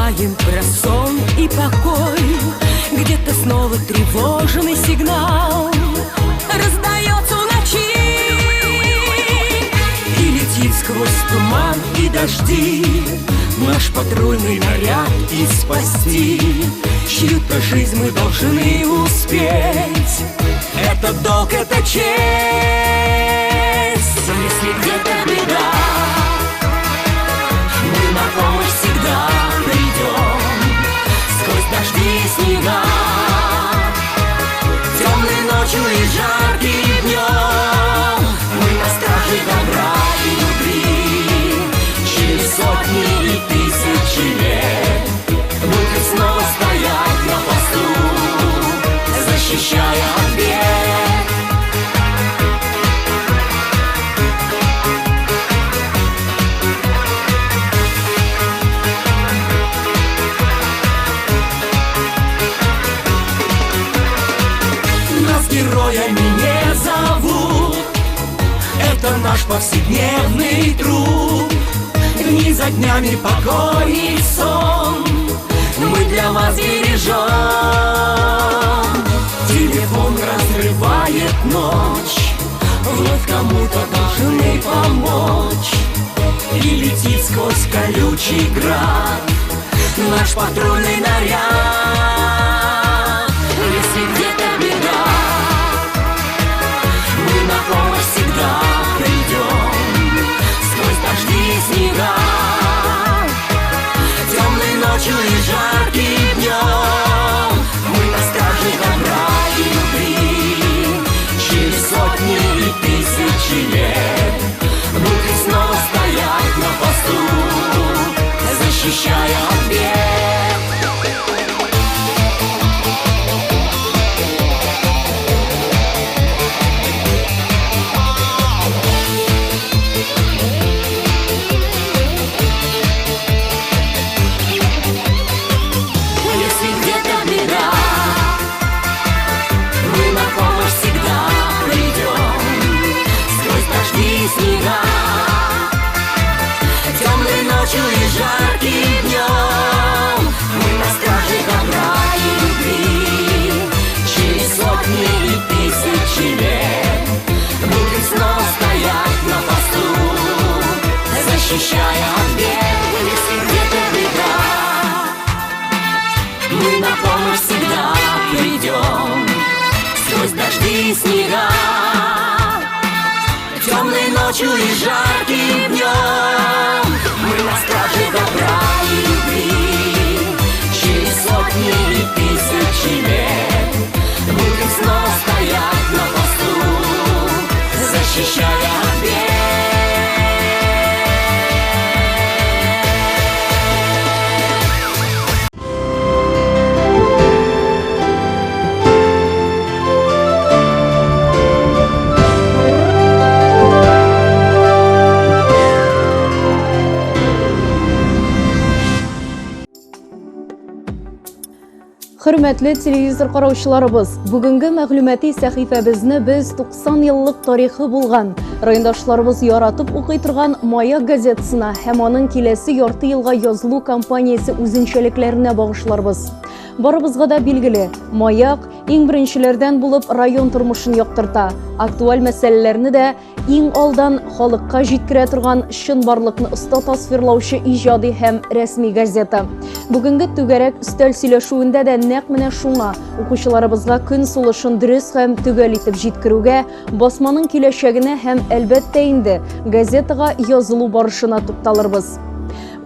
Забываем про сон и покой. Где-то снова тревожный сигнал раздается в ночи и летит сквозь туман и дожди наш патрульный наряд, и спасти чью-то жизнь мы должны успеть. Это долг, это честь. Если где-то беда, мы на помощь всегда придем. Сквозь дожди и снега, темной ночью и жарким днем, мы на страже добра и любви. Через сотни и тысячи лет будем снова стоять на посту, защищая от бед. Нас героями не зовут, это наш повседневный труд. Дни за днями покой и сон мы для вас бережем. Телефон разрывает ночь, вновь кому-то должны помочь. И летит сквозь колючий град наш патрульный наряд. Если где-то беда, мы на помощь всегда придем. Сквозь дожди и снега, темной ночью и жарким днем, мы на страже добра и любви. Через сотни и тысячи лет будем снова стоять на посту, защищая от бед. Если где-то беда, мы на помощь всегда придем. Сквозь дожди и снега, темной ночью и жарким днем, мы на страже добра и любви. Через сотни и тысячи лет будем снова стоять на посту, защищая от бед. Если где-то беда, мы на помощь всегда придем. Сквозь дожди и снега, темной ночью и жарким днем, мы на страже добра и любви. Через сотни и тысячи лет будем снова стоять на посту, защищая от бед. Хөрмәтле телевизор караучыларыбыз, бүгенге мәгълүмати сәхифәбезне без 90 еллык тарихы булган, райондашларыбыз яратып укый торган Маяк газетасына һәм аның киләсе ярты елга язылу кампаниясе үзенчәлекләренә багышларбыз. Барыбызга да билгеле, Маяк иң беренчеләрдән булып район тормышын яктырта, актуаль мәсьәләләрне дә Иң алдан халыкка җиткерә торган чынбарлыкны оста тасвирлаучы иҗади һәм рәсми газета. Бүгенге түгәрәк өстәл сөйләшүендә дә нәкъ менә шуңа укучыларыбызга көн сулышын дөрес һәм төгәл итеп җиткерүгә, басманың киләчәгенә һәм, әлбәттә инде, газетага язылу барышына тукталырбыз.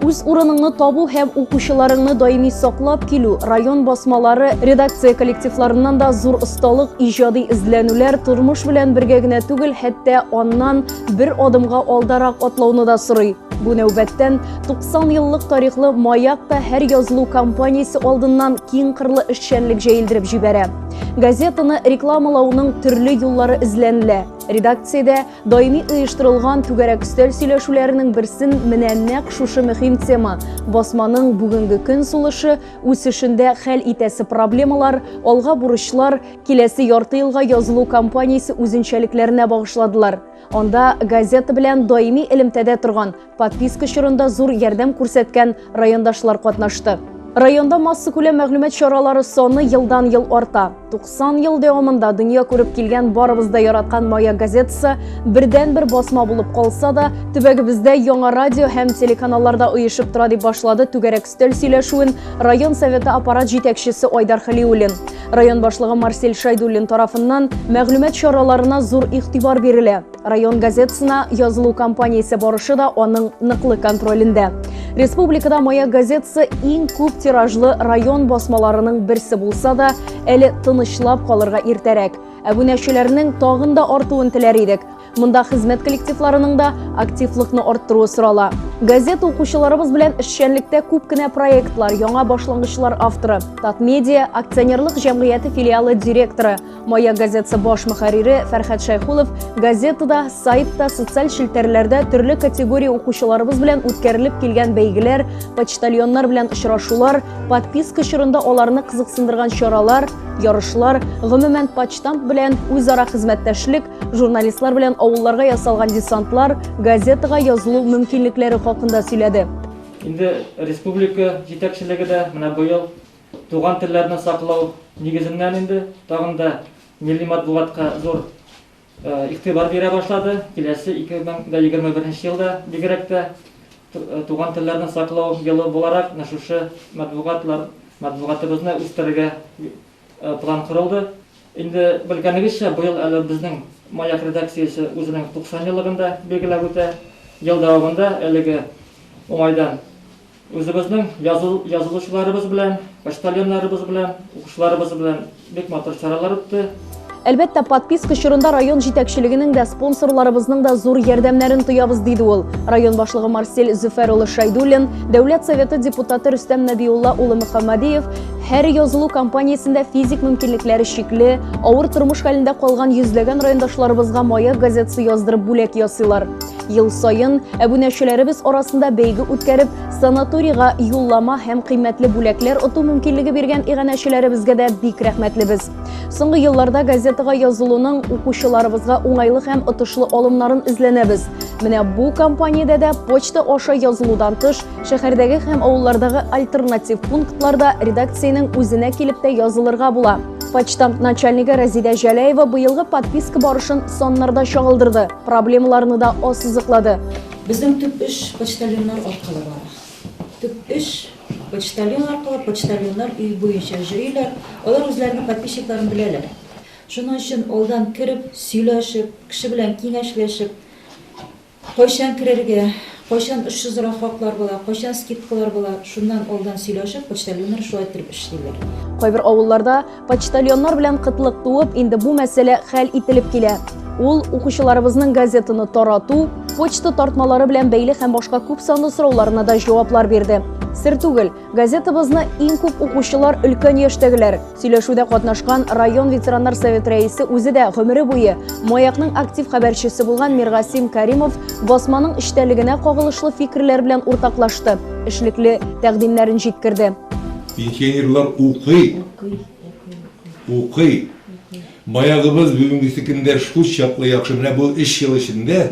Үз урыныңны табу һәм укучыларыңны даими саклап килү район басмалары редакция коллективларыннан да зур осталык, иҗади эзләнүләр, тормыш белән бергә генә түгел, хәтта аннан бер адымга алдарак атлауны да сорый. Бу нәүбәттән 90 еллык тарихлы Маяк та һәр язылу кампаниясе алдыннан киң кырлы эшчәнлек җәелдереп җибәрә. Газетаны рекламалауның төрле юллары эзләнелә. Редакциядә Даими оештырылган түгәрәк өстәл сөйләшүләренең берсен менә нәкъ шушы мөһим тема, басманың бүгенге көн сулышы, үсешендә хәл итәсе проблемалар, алга бурычлар, киләсе ярты елга язылу кампаниясе үзенчәлекләренә багышладылар. Анда газета белән даими элемтәдә торган, подписка чорында зур ярдәм күрсәткән райондашлар катнашты. Районда массакүләм мәгълүмат чаралары саны елдан-ел арта. 90 ел дәвамында дөнья күреп килгән барыбыз да яраткан Маяк газетасы бердәнбер басма булып калса да, төбәгебездә яңа радио һәм телеканалларда оешып тора дип башлады түгәрәк өстәл сөйләшүен район советы аппарат җитәкчесе Айдар Хәлиуллин. Район башлыгы Марсель Шайдуллин тарафыннан мәгълүмат чараларына зур игътибар бирелә. Район газетасына язылу кампаниясе барышы да аның ныклы контролендә. Республикада Маяк газетасы иң күп тиражлы район басмаларының берсе булса да, әле тынычлап калырга иртәрәк. Әбүнәчеләрнең тагын да артуын теләр идек. Монда хезмәт коллективларының да активлыкны арттыруы сорала. Газета укучыларыбыз белән эшчәнлектә күп кенә проектлар, яңа башлангычлар авторы, Татмедиа акционерлык җәмгыяте филиалы директоры, Маяк газетасы баш мөхәррире Фәрхәт Шәйхулов газетада, сайтта, социаль челтәрләрдә төрле категория укучыларыбыз белән үткәрелеп килгән бәйгеләр, почтальоннар белән очрашулар, подписка чорында аларны кызыксындырган чаралар, ярышлар, гомумән, почтамт белән үзара хезмәттәшлек, журналистлар белән авылларга ясалган десантлар, газетага язылу мөмкинлекләре хакында сөйләде. Инде республика җитәкчелеге дә менә быел Туган телләрне саклау нигезеннән инде тагын да милли матбугатка зур игътибар бирә башлады. Киләсе 2021 елда бигрәк тә туган телләрне саклау елы буларак менә шушы матбугатлар, матбугатыбызны үстерергә план корылды. Инде белгәнегезчә, быел әле безнең Маяк редакциясе үзенең 90 еллыгын да билгеләп үтә. Ел дәвамында әлеге уңайдан Үзебезнең язылучыларыбыз белән, почтальоннарыбыз белән, укучыларыбыз белән бик матур чаралар үтте. Әлбәттә, подписка чорында район җитәкчелегенең дә, спонсорларыбызның да зур ярдәмнәрен тоябыз, диде ул. Район башлыгы Марсель Зөфәр улы Шәйдуллин, Дәүләт Советы депутаты Рөстәм Нәбиулла улы Мөхәммәдиев һәр язылу кампаниясендә физик мөмкинлекләре чикле, авыр тормыш хәлендә калган йөзләгән райондашларыбызга Маяк газетасы яздырып бүләк ясыйлар. Ел саен әбүнәчеләребез арасында бәйге үткәреп, санаторийга юллама һәм кыйммәтле бүләкләр оту мөмкинлеге биргән иганәчеләребезгә дә бик рәхмәтлебез. Соңгы елларда газетага язылуның укучыларыбызга уңайлы һәм отышлы алымнарын эзләнәбез. Менә бу кампаниядә дә почта аша язылудан тыш, шәһәрдәге һәм авыллардагы альтернатив пунктларда редакциянең үзенә килеп тә язылырга була. Почтамт начальнигы Разидә Җәләева быелгы подписка барышын саннарда чагылдырды, проблемаларны да ассызыклады. Безнең төп эш почтальоннар аркылы бара. Төп эш почтальон аркылы, почтальоннар өй буенча йөриләр, алар үзләренең подписчикларын беләләр. Шуның өчен алдан кереп, сөйләшеп, кеше белән киңәшләшеп, Кайчан керергә, кайчан очсызрак хаклар була, кайчан скидкалар була, шуннан алдан сөйләшеп, почтальоннар шулай иттереп эшлиләр. Кайбер авылларда почтальоннар белән кытлык туып, инде бу мәсьәлә хәл ителеп килә. Ул укучыларыбызның газетаны тарату, почта тартмалары белән бәйле һәм башка күп санлы сорауларына да җаваплар бирде. Сер түгел, газетабызны иң күп укучылар өлкән яшьтәгеләр. Сөйләшүдә катнашкан район ветераннар советы рәисе үзе дә гомере буе Маякның актив хәбәрчесе булган Миргасим Каримов басманың эчтәлегенә кагылышлы фикерләр белән уртаклашты, эшлекле тәкъдимнәрен җиткерде. Пенсионерлар укый, укый. Маягыбыз бүгенгесе көндә шул чаклы яхшы. Менә бу өч ел эчендә,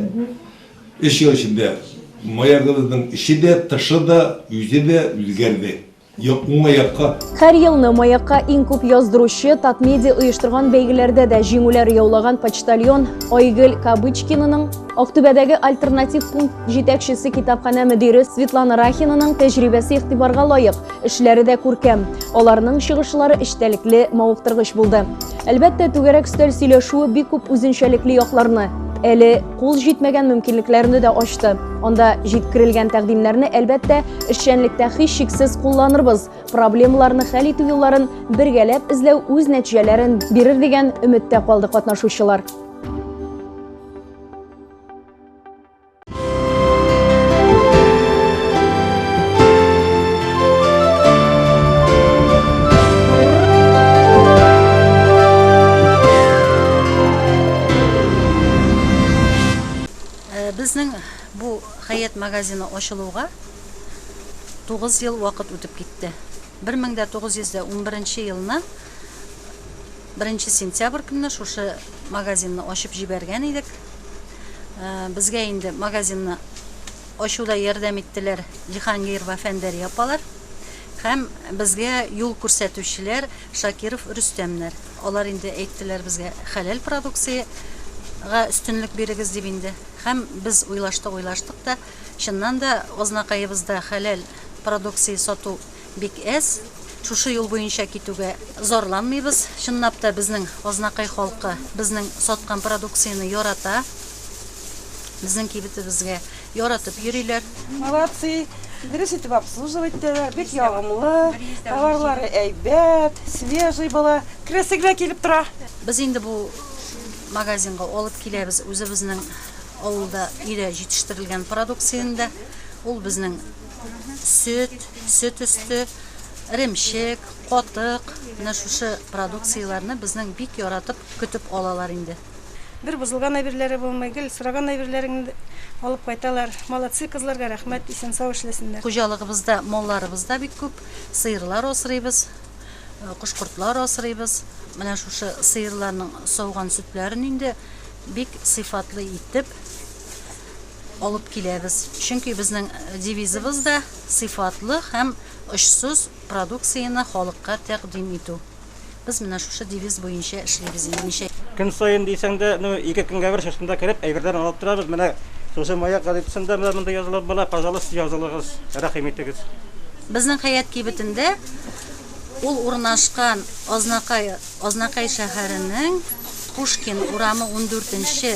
өч ел эчендә Маягыбызның эче дә, тышы да, үзе дә үзгәрде. Юк, уңай якка. Һәр елны Маякка иң күп яздыручы, Татмедиа оештырган бәйгеләрдә дә җиңүләр яулаган почтальон Айгөл Кабычкинаның, Актүбәдәге альтернатив пункт җитәкчесе китапханә мөдире Светлана Рахинаның тәҗрибәсе игътибарга лаек, эшләре дә күркәм. Аларның чыгышлары эчтәлекле, мавыктыргыч булды. Әлбәттә, түгәрәк өстәл сөйләшүе бик күп үзенчәлекле якларны, әле кул җитмәгән мөмкинлекләрне дә ачты. Анда җиткерелгән тәкъдимнәрне, әлбәттә, эшчәнлектә һичшиксез кулланырбыз. Проблемаларны хәл итү юлларын бергәләп эзләү үз нәтиҗәләрен бирер дигән өметтә калды катнашучылар. Безнең бу Хәят магазины ачылуга 9 ел вакыт үтеп китте. 1911 елны 1 сентябрь көнне шушы магазинны ачып җибәргән идек. Безгә инде магазинны ачуда ярдәм иттеләр Җиһангирова Фәндәрия апалар. Һәм безгә юл күрсәтүчеләр Шакиров Рөстәмнәр. Алар инде әйттеләр безгә хәләл продукциягә өстенлек бирегез дип инде. Һәм без уйлаштык-уйлаштык та, чыннан да Азнакаебызда хәләл продукция сату бик әз. Шушы юл буенча китүгә зарланмыйбыз. Чынлап та безнең Азнакай халкы безнең саткан продукцияне ярата. Безнең кибетебезгә яратып йөриләр. Молодцы, дөрес итеп обслуживать итәләр, бик ягымлы, товарлары әйбәт, свежий була, керәсе генә килеп тора. Без инде бу магазинга алып киләбез үзебезнең авылда өйдә җитештерелгән продукцияне дә. Ул безнең сөт, сөт өсте, эремчек, катык, менә шушы продукцияләрне безнең бик яратып көтеп алалар инде. Бер бозылган әйберләре булмый, гел сораган әйберләреңне алып кайталар. Молодцы, кызларга рәхмәт, исән-сау эшләсеннәр. Хуҗалыгыбызда малларыбыз да бик күп, сыерлар асрыйбыз, кош-кортлар асрыйбыз. Менә шушы сыерларның сауган сөтләрен инде бик сыйфатлы итеп алып киләбез. Чөнки безнең девизыбыз да сыйфатлы һәм очсыз продукцияне халыкка тәкъдим итү. Без менә шушы девиз буенча эшлибез инде ничә. Көн саен дисәң дә, ну, ике көнгә бер шушында кереп, әйберләрен алып торабыз. Менә шушы Маяк газетасында менә монда язылып була, пожалуйста, язылыгыз, рәхим итегез. Безнең Хәят кибетендә ул урнашкан Азнакай, Азнакай шәһәренең Пушкин урамы ундүртенче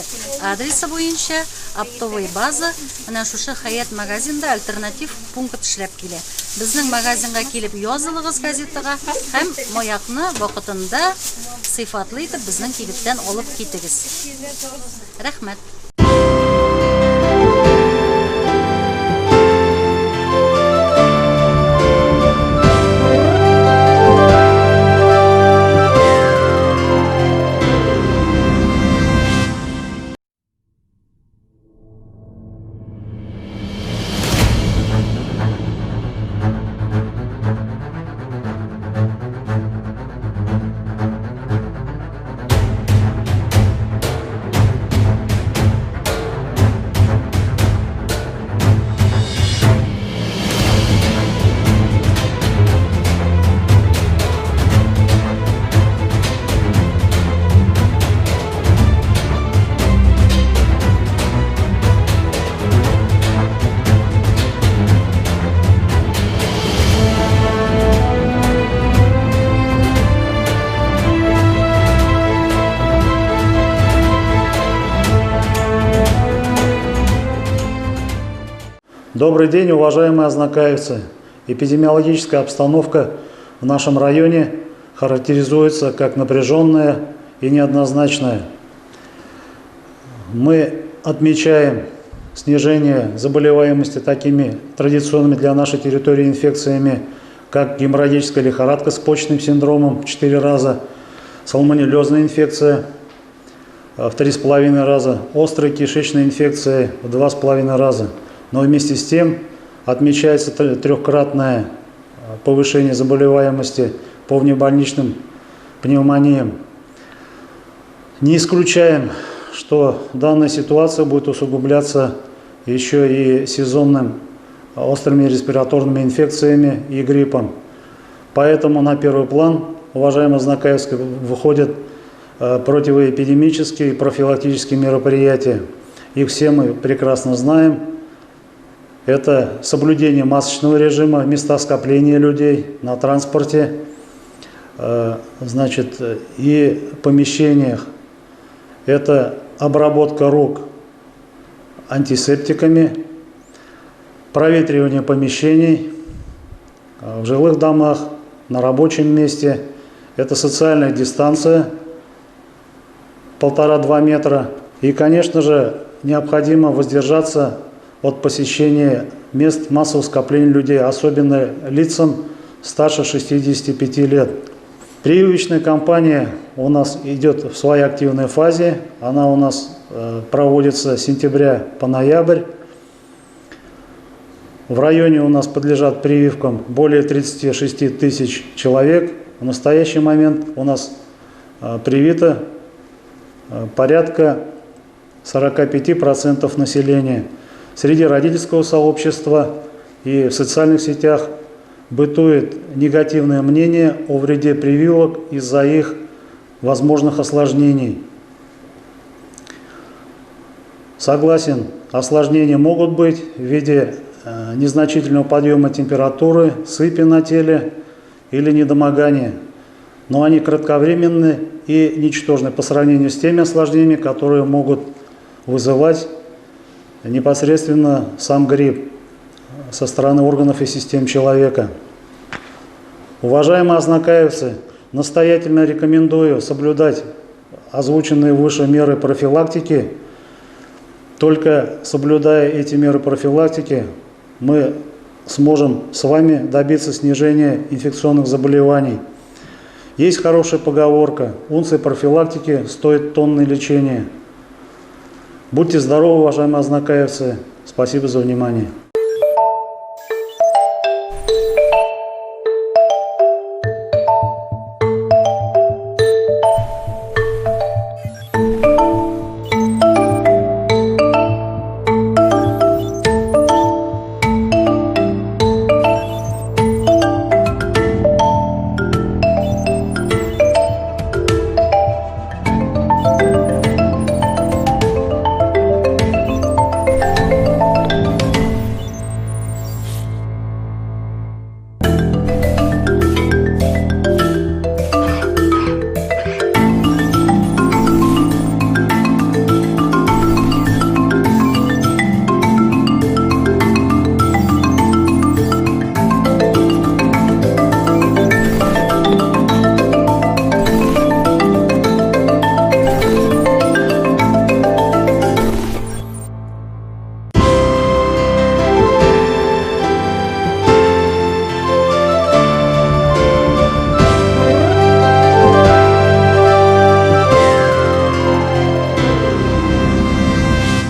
адресы буенча оптовый база, менә шушы Хәят магазинда альтернатив пункт эшләп килә. Безнең магазинга килеп язылыгыз газетага һәм Маякны вакытында сыйфатлы итеп безнең кибеттән алып китегез. Рәхмәт! Добрый день, уважаемые азнакаевцы! Эпидемиологическая обстановка в нашем районе характеризуется как напряженная и неоднозначная. Мы отмечаем снижение заболеваемости такими традиционными для нашей территории инфекциями, как геморрагическая лихорадка с почечным синдромом в 4 раза, сальмонеллезная инфекция в 3,5 раза, острая кишечная инфекция в 2,5 раза. Но вместе с тем отмечается трехкратное повышение заболеваемости по внебольничным пневмониям. Не исключаем, что данная ситуация будет усугубляться еще и сезонным острыми респираторными инфекциями и гриппом. Поэтому на первый план, уважаемые Азнакаевск, выходят противоэпидемические и профилактические мероприятия. Их все мы прекрасно знаем. Это соблюдение масочного режима в местах скопления людей, на транспорте, и помещениях. Это обработка рук антисептиками, проветривание помещений в жилых домах, на рабочем месте. Это социальная дистанция полтора-два метра. И, конечно же, необходимо воздержаться от посещения мест массового скопления людей, особенно лицам старше 65 лет. Прививочная кампания у нас идет в своей активной фазе. Она у нас проводится с сентября по ноябрь. В районе у нас подлежат прививкам более 36 тысяч человек. В настоящий момент у нас привито порядка 45% населения. Среди родительского сообщества и в социальных сетях бытует негативное мнение о вреде прививок из-за их возможных осложнений. Согласен, осложнения могут быть в виде незначительного подъема температуры, сыпи на теле или недомогания, но они кратковременны и ничтожны по сравнению с теми осложнениями, которые могут вызывать непосредственно сам грипп со стороны органов и систем человека. Уважаемые азнакаевцы, настоятельно рекомендую соблюдать озвученные выше меры профилактики. Только соблюдая эти меры профилактики, мы сможем с вами добиться снижения инфекционных заболеваний. Есть хорошая поговорка: унция профилактики стоит тонны лечения. Будьте здоровы, уважаемые азнакаевцы. Спасибо за внимание.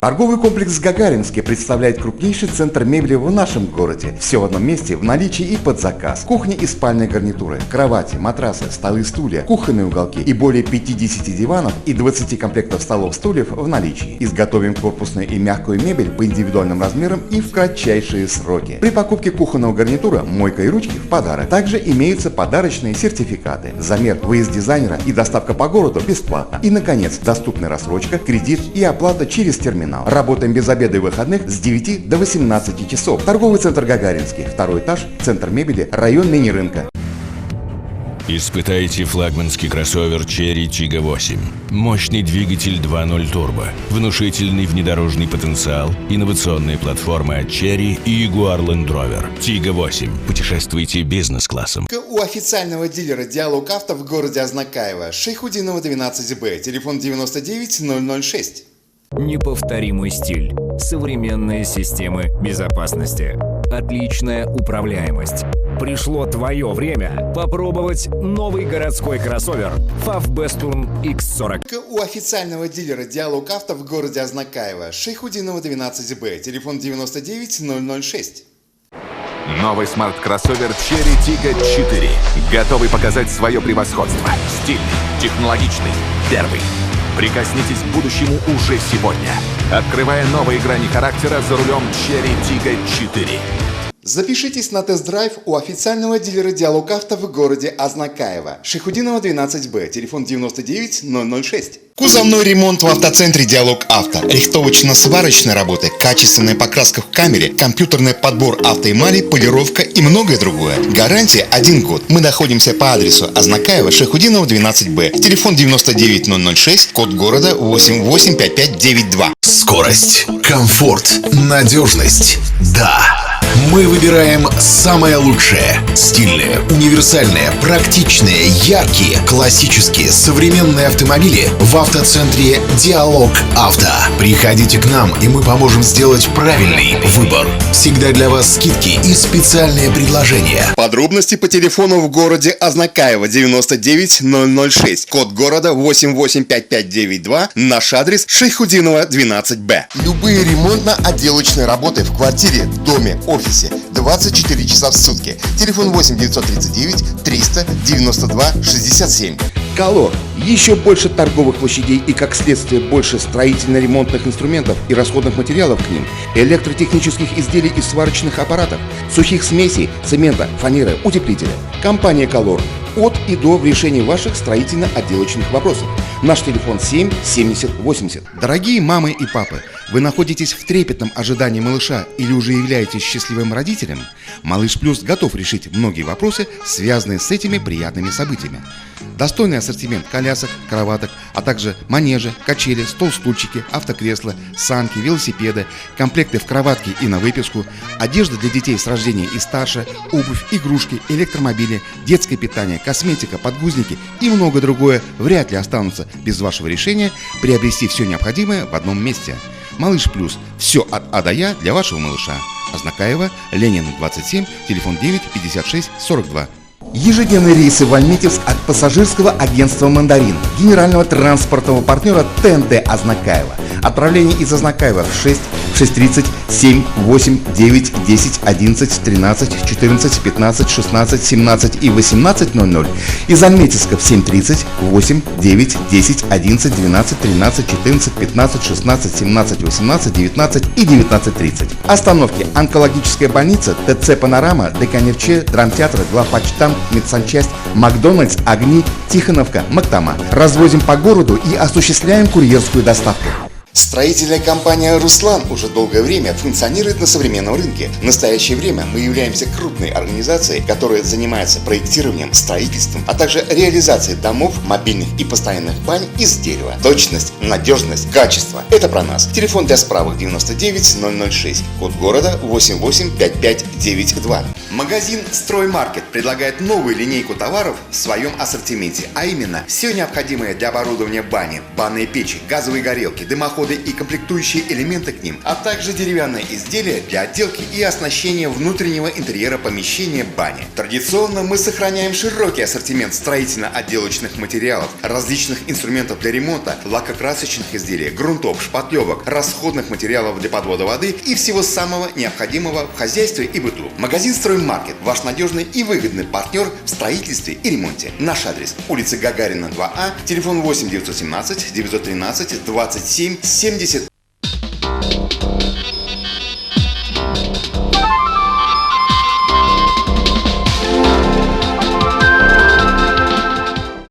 Торговый комплекс «Гагаринский» представляет крупнейший центр мебели в нашем городе. Все в одном месте, в наличии и под заказ. Кухня и спальные гарнитуры, кровати, матрасы, столы, стулья, кухонные уголки и более 50 диванов и 20 комплектов столов-стульев в наличии. Изготовим корпусную и мягкую мебель по индивидуальным размерам и в кратчайшие сроки. При покупке кухонного гарнитура мойка и ручки в подарок. Также имеются подарочные сертификаты. Замер, выезд дизайнера и доставка по городу бесплатно. И, наконец, доступная рассрочка, кредит и оплата через терминал. Работаем без обеда и выходных с 9 до 18 часов. Торговый центр «Гагаринский», второй этаж, центр мебели, район мини-рынка. Испытайте флагманский кроссовер Chery Tiggo 8. Мощный двигатель 2.0 турбо, внушительный внедорожный потенциал, инновационная платформа от Chery и Jaguar Land Rover. Tiggo 8. Путешествуйте бизнес-классом. У официального дилера «Диалог Авто» в городе Азнакаево, Шайхутдинова 12Б, телефон 99 006. Неповторимый стиль, современные системы безопасности, отличная управляемость. Пришло твое время попробовать новый городской кроссовер FAW Bestune X40. У официального дилера «Диалог Авто» в городе Азнакаево, Шайхутдинова 12Б, телефон 99 006. Новый смарт-кроссовер Chery Tiggo 4. Готовый показать свое превосходство. Стильный, технологичный, первый. Прикоснитесь к будущему уже сегодня. Открывая новые грани характера за рулем Chery Tiggo 4. Запишитесь на тест-драйв у официального дилера «Диалог Авто» в городе Азнакаево. Шайхутдинова 12Б, телефон 99 006. Кузовной ремонт в автоцентре «Диалог Авто». Рихтовочно-сварочные работы, качественная покраска в камере, компьютерный подбор автоэмали, полировка и многое другое. Гарантия 1 год. Мы находимся по адресу Азнакаево, Шайхутдинова 12Б. Телефон 99 006, код города 885592. Скорость, комфорт, надежность. Да, мы выбираем самое лучшее. Стильные, универсальные, практичные, яркие, классические, современные автомобили в автоцентре «Диалог Авто». Приходите к нам, и мы поможем сделать правильный выбор. Всегда для вас скидки и специальные предложения. Подробности по телефону в городе Азнакаево 99 006, код города 885592, наш адрес Шайхутдинова 12Б. Любые ремонтно-отделочные работы в квартире, доме, офисе 24 часа в сутки. Телефон 8 939 392 67. Колор. Еще больше торговых площадей и, как следствие, больше строительно-ремонтных инструментов и расходных материалов к ним, электротехнических изделий и сварочных аппаратов, сухих смесей, цемента, фанеры, утеплителя. Компания «Колор» от и до в решении ваших строительно-отделочных вопросов. Наш телефон 7 70 80. Дорогие мамы и папы, вы находитесь в трепетном ожидании малыша или уже являетесь счастливым родителем? Малыш Плюс готов решить многие вопросы, связанные с этими приятными событиями. Достойный ассортимент колясок, кроваток, а также манежи, качели, стол-стульчики, автокресла, санки, велосипеды, комплекты в кроватке и на выписку, одежда для детей с рождения и старше, обувь, игрушки, электромобили, детское питание, косметика, подгузники и многое другое вряд ли останутся без вашего решения приобрести все необходимое в одном месте. Малыш Плюс. Все от А до Я для вашего малыша. Азнакаево, Ленина, 27, телефон 9 56 42. Ежедневные рейсы в Альметьевск от пассажирского агентства «Мандарин», генерального транспортного партнера ТНТ Азнакаево. Отправление из Азнакаева в 6, 6:30, 7, 8, 9, 10, 11, 13, 14, 15, 16, 17 и 18:00. Из Альметьевска в 7:30, 8, 9, 10, 11, 12, 13, 14, 15, 16, 17, 18, 19 и 19:30. Остановки: Онкологическая больница, ТЦ «Панорама», ДК «Нефче», Драмтеатр, Главпочтамт, Медсанчасть, Макдональдс, Огни, Тихоновка, Мактама. Развозим по городу и осуществляем курьерскую доставку. Строительная компания «Руслан» уже долгое время функционирует на современном рынке. В настоящее время мы являемся крупной организацией, которая занимается проектированием, строительством, а также реализацией домов, мобильных и постоянных бань из дерева. Точность, надежность, качество – это про нас. Телефон для справок 99 006, код города 885592. Магазин «Строймаркет» предлагает новую линейку товаров в своем ассортименте, а именно все необходимое для оборудования бани, банные печи, газовые горелки, дымоходы и комплектующие элементы к ним, а также деревянные изделия для отделки и оснащения внутреннего интерьера помещения бани. Традиционно мы сохраняем широкий ассортимент строительно-отделочных материалов, различных инструментов для ремонта, лакокрасочных изделий, грунтов, шпатлевок, расходных материалов для подвода воды и всего самого необходимого в хозяйстве и быту. Магазин «Строймаркет» – ваш надежный и выгодный партнер в строительстве и ремонте. Наш адрес: улица Гагарина, 2А, телефон 8 917 913 27 70.